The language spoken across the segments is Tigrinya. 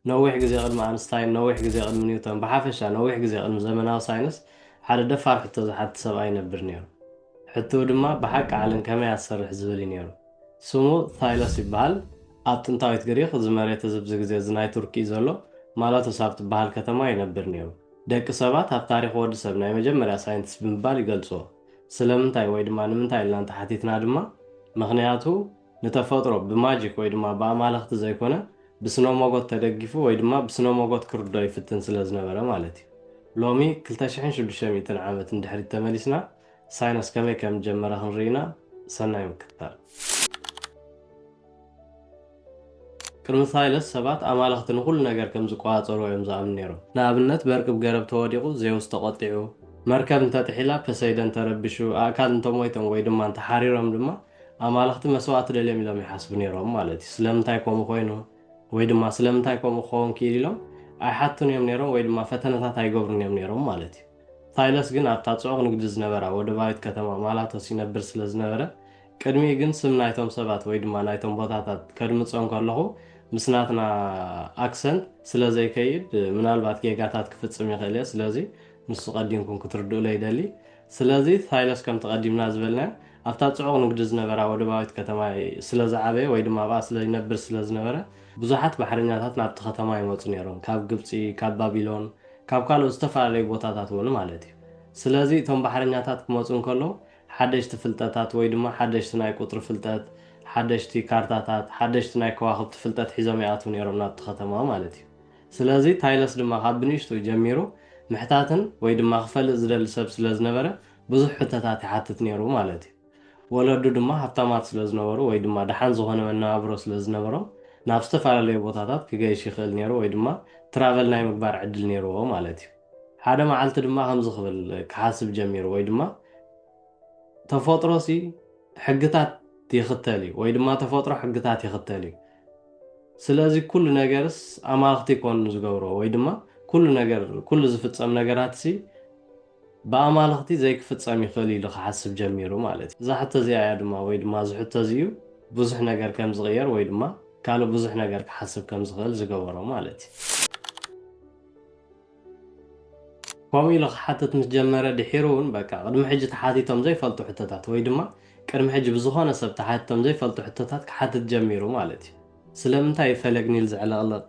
ነዊሕ ግዜ ቅድሚ ኣንስታይን፣ ነዊሕ ግዜ ቅድሚ ኒውተን፣ ብሓፈሻ ነዊሕ ግዜ ቅድሚ ዘመናዊ ሳይንስ ሓደ ደፋር ሕቶ ዝሓትት ሰብ ኣይነብር ነይሩ። ሕትኡ ድማ ብሓቂ ዓለም ከመይ እያ ትሰርሕ ዝብል እዩ ነይሩ። ስሙ ታይለስ ይበሃል። ኣብ ጥንታዊት ግሪክ እዚ መሬት እዚ ኣብዚ ግዜ እዚ ናይ ቱርኪ እዩ ዘሎ፣ ማላቶስ ኣብ ትበሃል ከተማ ይነብር ነይሩ። ደቂ ሰባት ኣብ ታሪኽ ወዲ ሰብ ናይ መጀመርያ ሳይንቲስት ብምባል ይገልጽዎ። ስለምንታይ ወይ ድማ ንምንታይ ኢልና እንተሓቲትና ድማ፣ ምኽንያቱ ንተፈጥሮ ብማጂክ ወይ ድማ ብኣማለኽቲ ዘይኮነ፣ ብስነ መጎት ተደጊፉ ወይ ድማ ብስነ መጎት ክርዶ ይፍትን ስለ ዝነበረ ማለት እዩ። ሎሚ ክልተ ሽሕን ሽዱሽተ ሚእትን ዓመት ንድሕሪት ተመሊስና ሳይንስ ከመይ ከም ጀመረ ክንርኢና። ሰናይ ምክትታል። ቅድሚ ታይለስ ሰባት ኣማለኽቲ ንኹሉ ነገር ከም ዝቆጻጸሩ እዮም ዝኣምኑ ነይሮም። ንኣብነት በርቂ ብገረብ ተወዲቑ ዜውስ ተቖጢዑ፣ መርከብ እንተጥሒላ ፖሰይደን ተረቢሹ፣ ኣእካል እንተሞይቶም ወይ ድማ እንተሓሪሮም ድማ ኣማለኽቲ መስዋእቲ ደልዮም ኢሎም ይሓስቡ ነይሮም ማለት እዩ። ስለምንታይ ከምኡ ኮይኑ ወይ ድማ ስለምንታይ ከምኡ ክኸውን ክኢሉ ኢሎም ኣይሓቱን እዮም ነይሮም ወይ ድማ ፈተነታት ኣይገብሩን እዮም ነይሮም ማለት እዩ። ታይለስ ግን ኣብታ ጽዑቕ ንግዲ ዝነበራ ወደባዊት ከተማ ማላቶስ ይነብር ስለ ዝነበረ፣ ቅድሚኡ ግን ስም ናይቶም ሰባት ወይ ድማ ናይቶም ቦታታት ከድምጾ እንከለኹ ምስ ናትና ኣክሰንት ስለ ዘይከይድ ምናልባት ጌጋታት ክፍጽም ይኽእል እየ። ስለዚ ንሱ ቀዲምኩም ክትርድኡለይ ይደሊ። ስለዚ ታይለስ ከምቲ ቀዲምና ዝበልናዮ ኣብታ ጽዑቕ ንግዲ ዝነበራ ወደባዊት ከተማ ስለ ዝዓበየ ወይ ድማ ኣብኣ ስለ ይነብር ስለ ዝነበረ ብዙሓት ባሕረኛታት ናብቲ ከተማ ይመጹ ነይሮም። ካብ ግብጺ፣ ካብ ባቢሎን፣ ካብ ካልኦት ዝተፈላለዩ ቦታታት እውን ማለት እዩ። ስለዚ እቶም ባሕረኛታት ክመጹ እንከለዉ ሓደሽቲ ፍልጠታት ወይ ድማ ሓደሽቲ ናይ ቁጽሪ ፍልጠት፣ ሓደሽቲ ካርታታት፣ ሓደሽቲ ናይ ከዋኽብቲ ፍልጠት ሒዞም ይኣትዉ ነይሮም ናብቲ ከተማ ማለት እዩ። ስለዚ ታይለስ ድማ ካብ ብንእሽቱ ጀሚሩ ምሕታትን ወይ ድማ ክፈልጥ ዝደሊ ሰብ ስለ ዝነበረ ብዙሕ ሕቶታት ይሓትት ነይሩ ማለት እዩ። ወለዱ ድማ ሃብታማት ስለ ዝነበሩ ወይ ድማ ደሓን ዝኾነ መነባብሮ ስለ ዝነበሮም ናብ ዝተፈላለዩ ቦታታት ክገይሽ ይኽእል ነይሩ ወይ ድማ ትራቨል ናይ ምግባር ዕድል ነይርዎ ማለት እዩ። ሓደ መዓልቲ ድማ ከምዚ ክብል ክሓስብ ጀሚሩ ወይ ድማ ተፈጥሮሲ ሕግታት ይኽተል እዩ ወይ ድማ ተፈጥሮ ሕግታት ይኽተል እዩ። ስለዚ ኩሉ ነገርስ ኣማልኽቲ ይኮኑ ዝገብሮ ወይ ድማ ኩሉ ነገር ኩሉ ዝፍጸም ነገራትሲ ብኣማልኽቲ ዘይክፍጸም ይኽእል ኢሉ ክሓስብ ጀሚሩ ማለት እዩ። እዛ ሕቶ እዚኣ እያ ድማ ወይ ድማ እዚ ሕቶ እዚ እዩ ብዙሕ ነገር ከም ዝቕየር ወይ ድማ ካልእ ብዙሕ ነገር ክሓስብ ከም ዝኽእል ዝገበሮ ማለት እዩ። ከምኡ ኢሉ ክሓትት ምስ ጀመረ ድሒሩ እውን በቃ ቅድሚ ሕጂ ተሓቲቶም ዘይፈልጡ ሕቶታት ወይ ድማ ቅድሚ ሕጂ ብዝኾነ ሰብ ተሓቲቶም ዘይፈልጡ ሕቶታት ክሓትት ጀሚሩ ማለት እዩ። ስለምንታይ እዩ ፈለግ ኒል ዝዕለቕልቕ?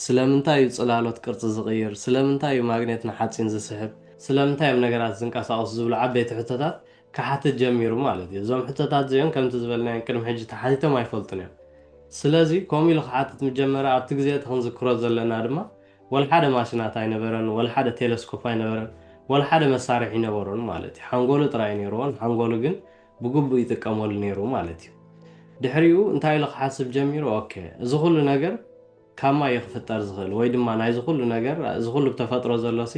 ስለምንታይ እዩ ጽላሎት ቅርጺ ዝቕይር? ስለምንታይ እዩ ማግኔት ንሓጺን ዝስሕብ? ስለምንታይ እዮም ነገራት ዝንቀሳቐሱ ዝብሉ ዓበይቲ ሕቶታት ክሓትት ጀሚሩ ማለት እዩ። እዞም ሕቶታት እዚኦም ከምቲ ዝበልናዮም ቅድሚ ሕጂ ተሓቲቶም ኣይፈልጡን እዮም። ስለዚ ከምኡ ኢሉ ክሓትት ምስ ጀመረ ኣብቲ ግዜ እቲ ክንዝክሮ ዘለና ድማ ወላ ሓደ ማሽናት ኣይነበረን፣ ወላ ሓደ ቴለስኮፕ ኣይነበረን፣ ወላ ሓደ መሳርሒ ኣይነበሮን ማለት እዩ። ሓንጎሉ ጥራይ እዩ ነይርዎ፣ ንሓንጎሉ ግን ብግቡእ ይጥቀመሉ ነይሩ ማለት እዩ። ድሕሪኡ እንታይ ኢሉ ክሓስብ ጀሚሩ? ኦኬ፣ እዚ ኩሉ ነገር ካብ ማይ እዩ ክፍጠር ዝኽእል ወይ ድማ ናይዚ ኩሉ ነገር እዚ ኩሉ ብተፈጥሮ ዘሎሲ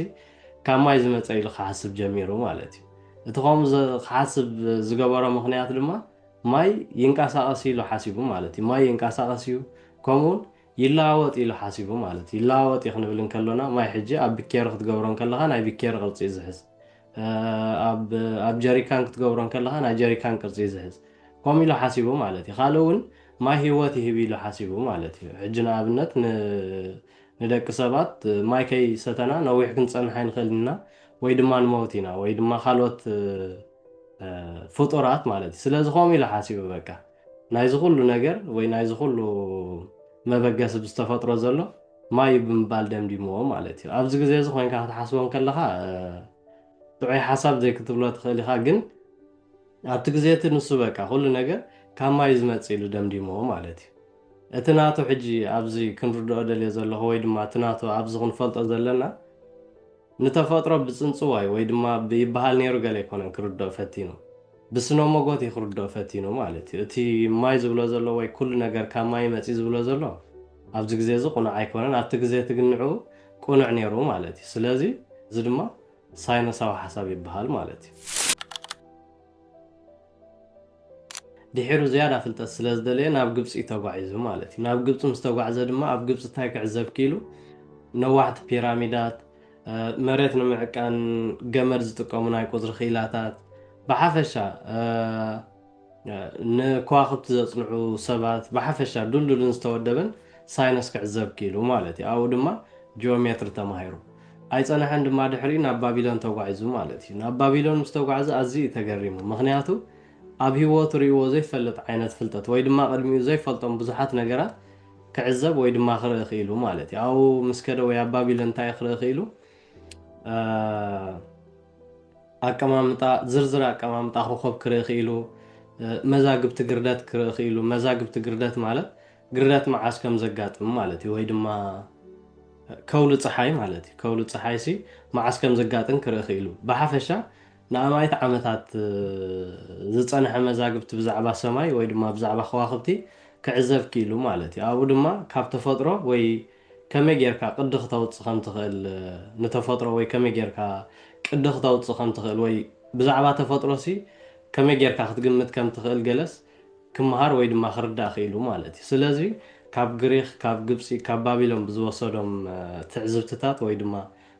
ካብ ማይ ዝመጸ ኢሉ ክሓስብ ጀሚሩ ማለት እዩ። እቲ ከምኡ ዝ- ክሓስብ ዝገበሮ ምኽንያት ድማ ማይ ይንቀሳቐስ ኢሉ ሓሲቡ ማለት እዩ። ማይ ይንቀሳቐስ እዩ፣ ከምኡውን ይለዋወጥ ኢሉ ሓሲቡ ማለት እዩ። ይለዋወጥ እዩ ክንብል እንከሎና ማይ ሕጂ ኣብ ብኬሪ ክትገብሮ እንከለኻ ናይ ብኬሪ ቅርጺ እዩ ዝሕዝ። ኣብ ኣብ ጀሪካን ክትገብሮ እንከለኻ ናይ ጀሪካን ቅርጺ እዩ ዝሕዝ። ከምኡ ኢሉ ሓሲቡ ማለት እዩ። ካልእ እውን ማይ ህይወት ይህብ ኢሉ ሓሲቡ ማለት እዩ። ሕጂ ንኣብነት ን ንደቂ ሰባት ማይ ከይሰተና ነዊሕ ክንጸንሕ ኣይንኽእልን ኢና ወይ ድማ ንመውት ኢና ወይ ድማ ካልኦት ፍጡራት ማለት እዩ። ስለዚ ከምኡ ኢሉ ሓሲቡ በቃ ናይዚ ኩሉ ነገር ወይ ናይዚ ኩሉ መበገሲ ብዝተፈጥሮ ዘሎ ማይ እዩ ብምባል ደምዲምዎ ማለት እዩ። ኣብዚ ግዜ እዚ ኮይንካ ክትሓስቦ እንከለኻ ጥዑይ ሓሳብ ዘይክትብሎ ትኽእል ኢኻ፣ ግን ኣብቲ ግዜ እቲ ንሱ በቃ ኩሉ ነገር ካብ ማይ ዝመጽእ ኢሉ ደምዲምዎ ማለት እዩ። እቲ ናቱ ሕጂ ኣብዚ ክንርድኦ ደልየ ዘለኹ ወይ ድማ እቲ ናቱ ኣብዚ ክንፈልጦ ዘለና ንተፈጥሮ ብጽንጽዋይ ወይ ድማ ይበሃል ነይሩ ገለ ኣይኮነን ክርድኦ ፈቲኑ። ብስነ መጎት እዩ ክርድኦ ፈቲኑ ማለት እዩ። እቲ ማይ ዝብሎ ዘሎ ወይ ኩሉ ነገር ካብ ማይ መጺ ዝብሎ ዘሎ ኣብዚ ግዜ እዚ ቁኑዕ ኣይኮነን። ኣብቲ ግዜ እቲ ግን ንዕኡ ቁኑዕ ነይሩ ማለት እዩ። ስለዚ እዚ ድማ ሳይነሳዊ ሓሳብ ይበሃል ማለት እዩ። ድሒሩ ዝያዳ ፍልጠት ስለ ዝደለየ ናብ ግብፂ እዩ ተጓዒዙ ማለት እዩ። ናብ ግብፂ ምስ ተጓዕዘ ድማ ኣብ ግብፂ እንታይ ክዕዘብ ክኢሉ? ነዋሕቲ ፒራሚዳት፣ መሬት ንምዕቃን ገመድ ዝጥቀሙ ናይ ቁፅሪ ክኢላታት፣ ብሓፈሻ ንከዋኽብቲ ዘፅንዑ ሰባት፣ ብሓፈሻ ድልዱልን ዝተወደበን ሳይነስ ክዕዘብ ክኢሉ ማለት እዩ። ኣብኡ ድማ ጂኦሜትሪ ተማሂሩ። ኣይጸንሐን ድማ ድሕሪኡ ናብ ባቢሎን ተጓዒዙ ማለት እዩ። ናብ ባቢሎን ምስ ተጓዕዘ ኣዝዩ እዩ ተገሪሙ። ምኽንያቱ ኣብ ህይወቱ ርእይዎ ዘይፈልጥ ዓይነት ፍልጠት ወይ ድማ ቅድሚኡ ዘይፈልጦም ብዙሓት ነገራት ክዕዘብ ወይ ድማ ክርኢ ክኢሉ ማለት እዩ። ኣብኡ ምስ ከደ ወይ ኣብ ባቢሎን እንታይ ክርኢ ክኢሉ? ኣቀማምጣ ዝርዝር ኣቀማምጣ ኮኾብ ክርኢ ክኢሉ፣ መዛግብቲ ግርደት ክርኢ ክኢሉ። መዛግብቲ ግርደት ማለት ግርደት መዓስ ከም ዘጋጥም ማለት እዩ፣ ወይ ድማ ከውሊ ፀሓይ ማለት እዩ። ከውሊ ፀሓይ ሲ መዓስ ከም ዘጋጥም ክርኢ ክኢሉ። ብሓፈሻ ንኣማኢት ዓመታት ዝፀንሐ መዛግብቲ ብዛዕባ ሰማይ ወይ ድማ ብዛዕባ ከዋኽብቲ ክዕዘብ ክኢሉ ማለት እዩ። ኣብኡ ድማ ካብ ተፈጥሮ ወይ ከመይ ጌርካ ቅዲ ክተውፅእ ከም ትኽእል፣ ንተፈጥሮ ወይ ከመይ ጌርካ ቅዲ ክተውፅእ ከም ትኽእል ወይ ብዛዕባ ተፈጥሮ ሲ ከመይ ጌርካ ክትግምት ከም ትኽእል ገለስ ክመሃር ወይ ድማ ክርዳእ ክኢሉ ማለት እዩ። ስለዚ ካብ ግሪኽ፣ ካብ ግብፂ፣ ካብ ባቢሎን ብዝወሰዶም ትዕዝብትታት ወይ ድማ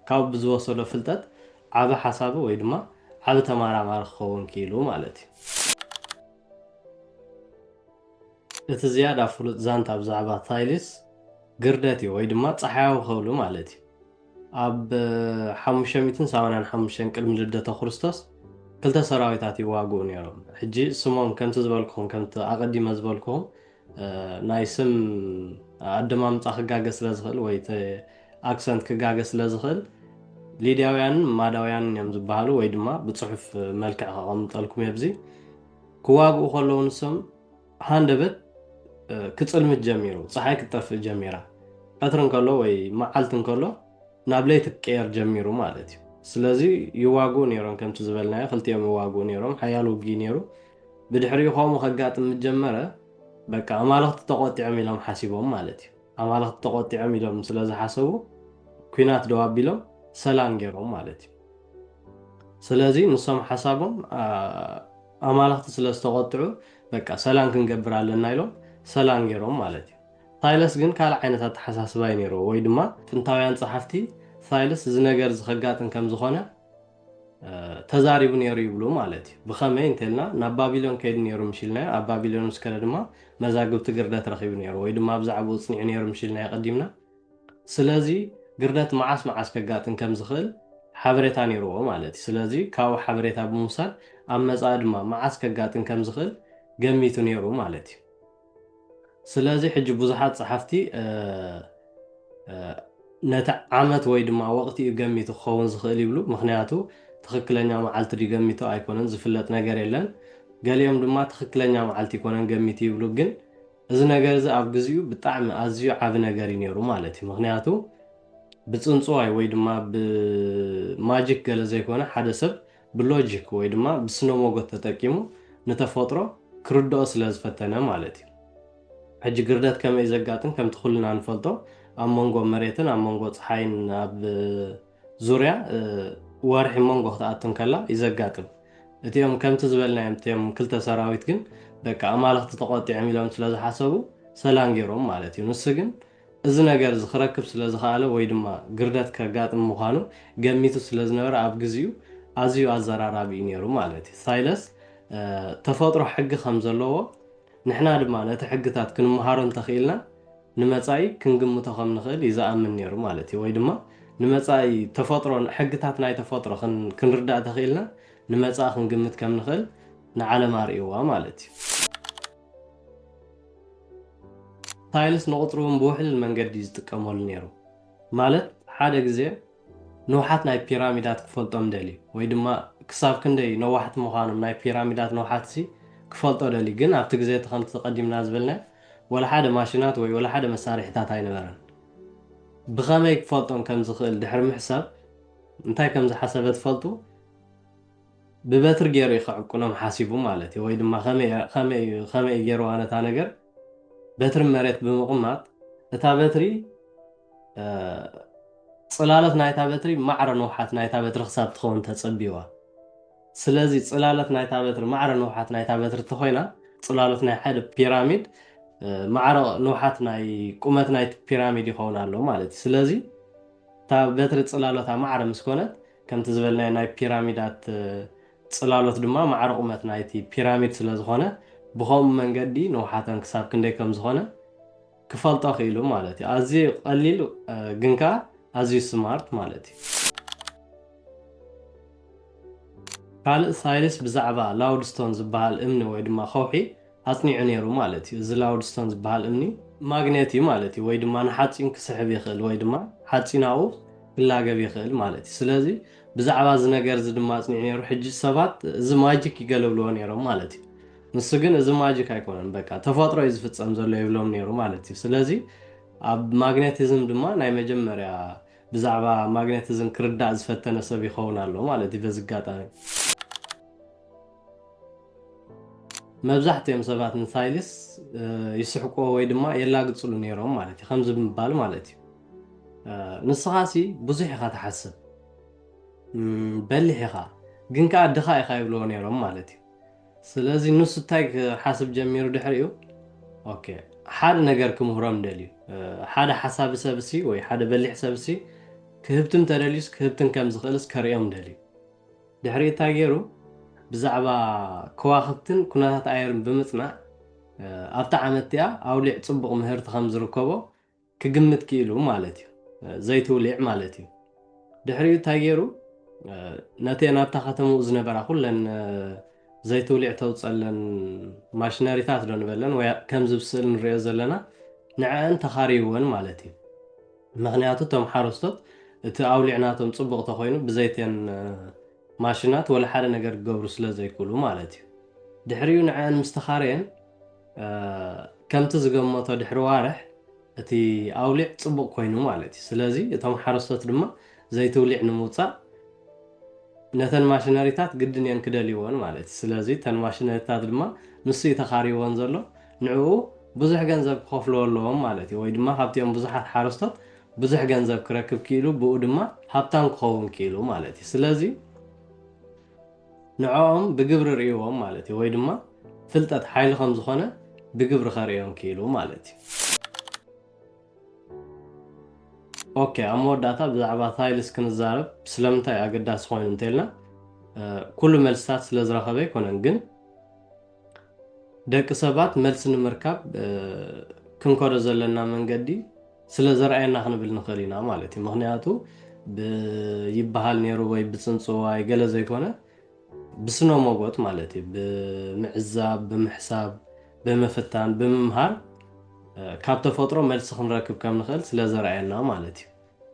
ካብ ብዝወሰዶ ፍልጠት ዓቢ ሓሳቢ ወይ ድማ ዓቢ ተመራማሪ ክኸውን ክኢሉ ማለት እዩ። እቲ ዝያዳ ፍሉጥ ዛንታ ብዛዕባ ታይሊስ ግርደት እዩ ወይ ድማ ጸሓያዊ ከውሊ ማለት እዩ። ኣብ ሓሙሽተ ሚእትን ሰማንያን ሓሙሽተን ቅድሚ ልደተ ክርስቶስ ክልተ ሰራዊታት ይዋግኡ ነይሮም። ሕጂ ስሞም ከምቲ ዝበልኩኹም ከምቲ ኣቐዲመ ዝበልኩኹም ናይ ስም ኣደማምጻ ክጋገ ስለ ዝኽእል ወይ እቲ ኣክሰንት ክጋገ ስለ ዝኽእል ሊድያውያንን ማዳውያንን እዮም ዝበሃሉ ወይ ድማ ብጽሑፍ መልክዕ ከቐምጠልኩም እየ። ብዚ ክዋግኡ ከለዉ ንሶም ሃንደበት ክጽልምት ጀሚሩ፣ ጸሓይ ክትጠፍእ ጀሚራ። ቀትሪ እንከሎ ወይ መዓልቲ እንከሎ ናብ ለይቲ ክቀየር ጀሚሩ ማለት እዩ። ስለዚ ይዋግኡ ነይሮም፣ ከምቲ ዝበልናዮ ክልቲኦም ይዋግኡ ነይሮም። ሓያል ውግእ ነይሩ። ብድሕሪኡ ከምኡ ከጋጥም ምስ ጀመረ በቃ ኣማልኽቲ ተቖጢዖም ኢሎም ሓሲቦም ማለት እዩ። ኣማልኽቲ ተቖጢዖም ኢሎም ስለ ዝሓሰቡ ኲናት ደው ኣቢሎም ሰላም ገይሮም ማለት እዩ። ስለዚ ንሶም ሓሳቦም ኣማልኽቲ ስለ ዝተቖጥዑ በቃ ሰላም ክንገብር ኣለና ኢሎም ሰላም ገይሮም ማለት እዩ። ታይለስ ግን ካልእ ዓይነት ኣተሓሳስባ እዩ ነይርዎ፣ ወይ ድማ ጥንታውያን ጸሓፍቲ ታይለስ እዚ ነገር እዚ ከጋጥም ከም ዝኾነ ተዛሪቡ ነይሩ ይብሉ ማለት እዩ። ብኸመይ እንተልና ናብ ባቢሎን ከይዱ ነይሩ ምሽ ኢልናዮ፣ ኣብ ባቢሎን ምስ ከደ ድማ መዛግብቲ ግርደት ረኺቡ ነይሩ ወይ ድማ ብዛዕባኡ ጽኒዑ ነይሩ ምሽ ኢልናዮ ቀዲምና። ስለዚ ግርደት መዓስ መዓስ ከጋጥም ከም ዝኽእል ሓበሬታ ነይርዎ ማለት እዩ። ስለዚ ካብኡ ሓበሬታ ብምውሳድ ኣብ መጻኢ ድማ መዓስ ከጋጥም ከም ዝኽእል ገሚቱ ነይሩ ማለት እዩ። ስለዚ ሕጂ ብዙሓት ጸሓፍቲ ነቲ ዓመት ወይ ድማ ወቕቲ እዩ ገሚቱ ክኸውን ዝኽእል ይብሉ። ምኽንያቱ ትኽክለኛ መዓልቲ ድዩ ገሚቱ ኣይኮነን፣ ዝፍለጥ ነገር የለን። ገሊኦም ድማ ትኽክለኛ መዓልቲ ኣይኮነን ገሚቱ ይብሉ። ግን እዚ ነገር እዚ ኣብ ግዜኡ ብጣዕሚ ኣዝዩ ዓቢ ነገር እዩ ነይሩ ማለት እዩ። ምኽንያቱ ብጽንጽዋይ ወይ ድማ ብማጂክ ገለ ዘይኮነ ሓደ ሰብ ብሎጂክ ወይ ድማ ብስነ ሞጎት ተጠቂሙ ንተፈጥሮ ክርድኦ ስለ ዝፈተነ ማለት እዩ። ሕጂ ግርደት ከመይ ዘጋጥም ከምቲ ኩልና ንፈልጦ ኣብ መንጎ መሬትን ኣብ መንጎ ጸሓይን ኣብ ዙርያ ወርሒ መንጎ ክትኣቱ እንከላ እዩ ዘጋጥም። እቲኦም ከምቲ ዝበልናዮም እቲኦም ክልተ ሰራዊት ግን በቃ ኣማልኽቲ ተቖጢዖም ኢሎም ስለ ዝሓሰቡ ሰላም ገይሮም ማለት እዩ። ንሱ ግን እዚ ነገር እዚ ክረክብ ስለ ዝኸኣለ ወይ ድማ ግርደት ከጋጥም ምዃኑ ገሚቱ ስለ ዝነበረ ኣብ ግዜኡ ኣዝዩ ኣዘራራቢ እዩ ነይሩ ማለት እዩ። ሳይለስ ተፈጥሮ ሕጊ ከም ዘለዎ ንሕና ድማ ነቲ ሕግታት ክንመሃሮ እንተኽኢልና ንመጻኢ ክንግምቶ ከም ንኽእል እዩ ዝኣምን ነይሩ ማለት እዩ። ወይ ድማ ንመጻኢ ተፈጥሮ ሕግታት ናይ ተፈጥሮ ክንርዳእ ተኽኢልና ንመጻኢ ክንግምት ከም ንኽእል ንዓለም ኣርእይዋ ማለት እዩ። ታይልስ ንቁጽሪ እውን ብውሕልል መንገዲ እዩ ዝጥቀመሉ ነይሩ። ማለት ሓደ ግዜ ንውሓት ናይ ፒራሚዳት ክፈልጦም ደልዩ ወይ ድማ ክሳብ ክንደይ ነዋሕቲ ምዃኖም ናይ ፒራሚዳት ነውሓትሲ ክፈልጦ ደልዩ። ግን ኣብቲ ግዜ እቲ ከምቲ ቀዲምና ዝበልናዮ ወላ ሓደ ማሽናት ወይ ወላ ሓደ መሳርሒታት ኣይነበረን። ብኸመይ ክፈልጦም ከም ዝኽእል ድሕሪ ምሕሳብ እንታይ ከም ዝሓሰበ ትፈልጡ? ብበትሪ ገይሩ እዩ ክዕቅኖም ሓሲቡ ማለት እዩ። ወይ ድማ ከመይ እዩ ገይርዋ ነታ ነገር በትሪ መሬት ብምቕማጥ እታ በትሪ ፅላሎት ናይታ በትሪ ማዕረ ንውሓት ናይታ በትሪ ክሳብ ትኸውን ተፀቢዋ። ስለዚ ፅላሎት ናይታ በትሪ ማዕረ ንውሓት ናይታ በትሪ ተኾይና ፅላሎት ናይ ሓደ ፒራሚድ ማዕረ ንውሓት ናይ ቁመት ናይቲ ፒራሚድ ይኸውን ኣሎ ማለት እዩ። ስለዚ እታ በትሪ ፅላሎታ ማዕረ ምስ ኮነት ከምቲ ዝበልናዮ ናይ ፒራሚዳት ፅላሎት ድማ ማዕረ ቁመት ናይቲ ፒራሚድ ስለ ዝኾነ ብኸምኡ መንገዲ ንውሓተን ክሳብ ክንደይ ከም ዝኾነ ክፈልጦ ክኢሉ ማለት እዩ። ኣዝዩ ቀሊል፣ እ፣ ግን ከኣ ኣዝዩ ስማርት ማለት እዩ። ካልእ ሳይንስ ብዛዕባ ላውድስቶን ዝበሃል እምኒ ወይ ድማ ከውሒ ኣጽኒዑ ነይሩ ማለት እዩ። እዚ ላውድስቶን ዝበሃል እምኒ ማግኔት እዩ ማለት እዩ፣ ወይ ድማ ንሓጺን ክስሕብ ይኽእል ወይ ድማ ሓጺናኡ ክላገብ ይኽእል ማለት እዩ። ስለዚ ብዛዕባ እዚ ነገር እዚ ድማ ኣጽኒዑ ነይሩ። ሕጂ ሰባት እዚ ማጂክ ይገለብልዎ ነይሮም ማለት እዩ። ንሱ ግን እዚ ማጂክ ኣይኮነን፣ በቃ ተፈጥሮ እዩ ዝፍጸም ዘሎ ይብሎም ነይሩ ማለት እዩ። ስለዚ ኣብ ማግኔቲዝም ድማ ናይ መጀመርያ ብዛዕባ ማግኔቲዝም ክርዳእ ዝፈተነ ሰብ ይኸውን ኣሎ ማለት እዩ። በዚ ኣጋጣሚ መብዛሕትኦም ሰባት ንሳይንስ፣ እ፣ ይስሕቅዎ ወይ ድማ የላግጽሉ ነይሮም ማለት እዩ። ከምዚ ብምባል ማለት እዩ፣ እ፣ ንስኻሲ ብዙሕ ኢኻ ትሓስብ፣ እም፣ በሊሕ ኢኻ፣ ግን ከኣ ድኻ ኢኻ ይብልዎ ነይሮም ማለት እዩ። ስለዚ ንሱ እንታይ ክሓስብ ጀሚሩ ድሕሪኡ? ኦኬ፣ ሓደ ነገር ክምህሮም ደልዩ። እ፣ ሓደ ሓሳቢ ሰብሲ ወይ ሓደ በሊሕ ሰብሲ ክህብትም ተደልዩስ ክህብትን ከም ዝኽእልስ ከርእዮም ደልዩ። ድሕሪኡ እንታይ ገይሩ? ብዛዕባ ከዋኽብትን ኩነታት ኣየርን ብምጽናዕ፣ እ፣ ኣብታ ዓመት እቲኣ ኣውሊዕ ጽቡቕ ምህርቲ ከም ዝርከቦ ክግምት ክኢሉ ማለት እዩ። እ፣ ዘይትውሊዕ ማለት እዩ። ድሕሪኡ እንታይ ገይሩ? እ፣ ነተን ኣብታ ከተማኡ ዝነበራ ኩለን፣ እ፣ ዘይትውሊዕ ተውጸለን ማሽነሪታት ዶ ንበለን፣ ወይ ከምዚ ኣብ ስእሊ ንሪኦ ዘለና፣ ንዐአን ተኻርይወን ማለት እዩ። ምኽንያቱ እቶም ሓረስቶት እቲ ኣውሊዕ ናቶም ጽቡቕ ተኾይኑ ብዘይተን፣ እ፣ ማሽናት ወላ ሓደ ነገር ክገብሩ ስለ ዘይክእሉ ማለት እዩ። ድሕሪኡ ንዐአን ምስ ተኻረየን፣ እ፣ ከምቲ ዝገመቶ ድሕሪ ዋርሕ እቲ ኣውሊዕ ጽቡቕ ኮይኑ ማለት እዩ። ስለዚ እቶም ሓረስቶት ድማ ዘይትውሊዕ ንምውጻእ ነተን ማሽነሪታት ግድን እየን ክደልይወን ማለት እዩ። ስለዚ እተን ማሽነሪታት ድማ ንሱ እዩ ተኻርይወን ዘሎ። ንዕኡ ብዙሕ ገንዘብ ክኸፍልዎ ኣለዎም ማለት እዩ። ወይ ድማ ካብቲኦም ብዙሓት ሓረስቶት ብዙሕ ገንዘብ ክረክብ ክኢሉ፣ ብኡ ድማ ሃብታም ክኸውን ክኢሉ ማለት እዩ። ስለዚ ንዕኦም ብግብሪ ርእይዎም ማለት እዩ። ወይ ድማ ፍልጠት ሓይሊ ከም ዝኾነ ብግብሪ ከርእዮም ክኢሉ ማለት እዩ። ኦኬ፣ ኣብ መወዳእታ ብዛዕባ ሳይንስ ክንዛረብ ስለምንታይ ኣገዳሲ ኮይኑ እንተልና፣ እ፣ ኩሉ መልስታት ስለ ዝረኸበ ኣይኮነን፣ ግን ደቂ ሰባት መልሲ ንምርካብ፣ እ፣ ክንከዶ ዘለና መንገዲ ስለ ዘርኣየና ክንብል ንኽእል ኢና ማለት እዩ። ምኽንያቱ ብ-፣ ይበሃል ነይሩ ወይ ብጽንጽዋይ ገለ ዘይኮነ ብስነ ሞጎት ማለት እዩ። ብምዕዛብ፣ ብምሕሳብ፣ ብምፍታን፣ ብምምሃር፣ እ፣ ካብ ተፈጥሮ መልሲ ክንረክብ ከም ንኽእል ስለ ዘርኣየና ማለት እዩ።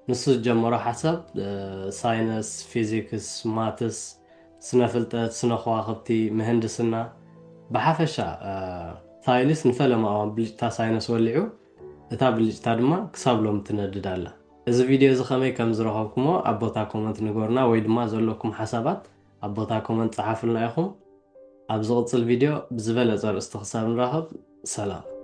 ንሱ ዝጀመሮ ሓሳብ፣ እ፣ ሳይንስ፣ ፊዚክስ፣ ማትስ፣ ስነ ፍልጠት፣ ስነ ከዋኽብቲ፣ ምህንድስና፣ ብሓፈሻ፣ እ፣ ሳይንስ ንፈለማ እዋን ብልጭታ ሳይንስ ወሊዑ፣ እታ ብልጭታ ድማ ክሳብ ሎሚ ትነድድ ኣላ። እዚ ቪድዮ እዚ ከመይ ከም ዝረኸብኩሞ ኣብ ቦታ ኮመንት ንገሩና፣ ወይ ድማ ዘለኩም ሓሳባት ኣብ ቦታ ኮመንት ጸሓፉልና ኢኹም። ኣብ ዝቕጽል ቪድዮ ብዝበለጸ ኣርእስቲ ክሳብ ንራኸብ፣ ሰላም።